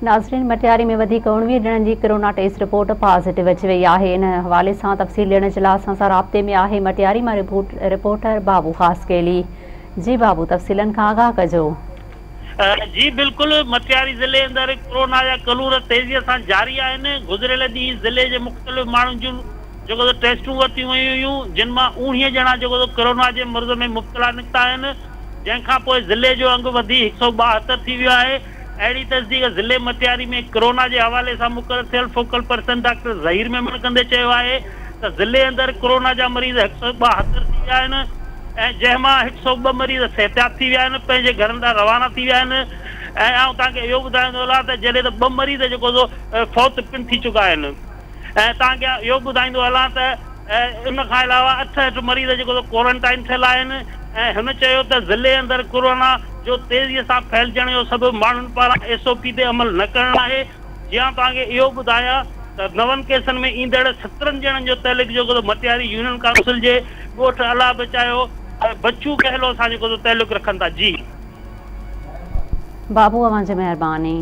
ناظرين مٽياري ۾ وڌيڪ 19 ڄڻن جي ڪرونا ٽيسٽ رپورٽ پازيٽو اچي وئي آهي ان حوالي سان تفصيل ڏيڻ جي لاء اسان سان رابطي ۾ آهي مٽياري مان رپورٽر بابو خاصخيلي جي بابو تفصيلن کان آگاهه ڪجو. جي بلڪل مٽياري ضلعي اندر ڪرونا جا ڪلور تيزي سان جاري آهن گذريل ڏينهن ضلعي جي مختلف ماڻهن جون جيڪو سو ٽيسٽون ورتيون ويون هيون جن مان اوڻيهه ڄڻا جيڪو سو ڪرونا جي مرض ۾ مبتلا نڪتا آهن جنهن کان پوء ضلعي جو انگ وڌي هڪ سئو 72 ٿي ويو آهي اهڙي تصديق ضلعي مٽياري ۾ ڪرونا جي حوالي سان مقرر ٿيل focal person doctor Zaheer Memon ڪندي چيو آهي ته ضلعي اندر ڪرونا جا مريض هڪ سئو 72 ٿي ويا آهن ۽ جنهن مان هڪ سئو ٻه مريض صحتياب ٿي ويا آهن پنهنجي گهرن ڏانهن روانا ٿي ويا آهن ۽ آئون توهان کي اهو ٻڌائيندو هلان ته جڏهن ته ٻه مريض جيڪو سو فوت پڻ ٿي چڪا آهن ۽ توهان کي اهو ٻڌائيندو هلان ته ان کان علاوه 68 مريض جيڪو سو ڪورنٽائن ٿيل آهن ۽ هن چيو ته ضلعي اندر ڪورونا جو تيزي سان ڦهلجڻ جو سبب ماڻهن پاران ايس او پي تي عمل نه ڪرڻ آهي جيان توهان کي اهو ٻڌايان ته نون ڪيسن ۾ ايندڙ 17 ڄڻن جو تعلق جيڪو سو مٽياري يونين ڪائونسل جي ڳوٺ الله بچايو ۽ بچو ڪهلو سان جيڪو سو تعلق رکن ٿا جي. بابو اوهان جي مهرباني.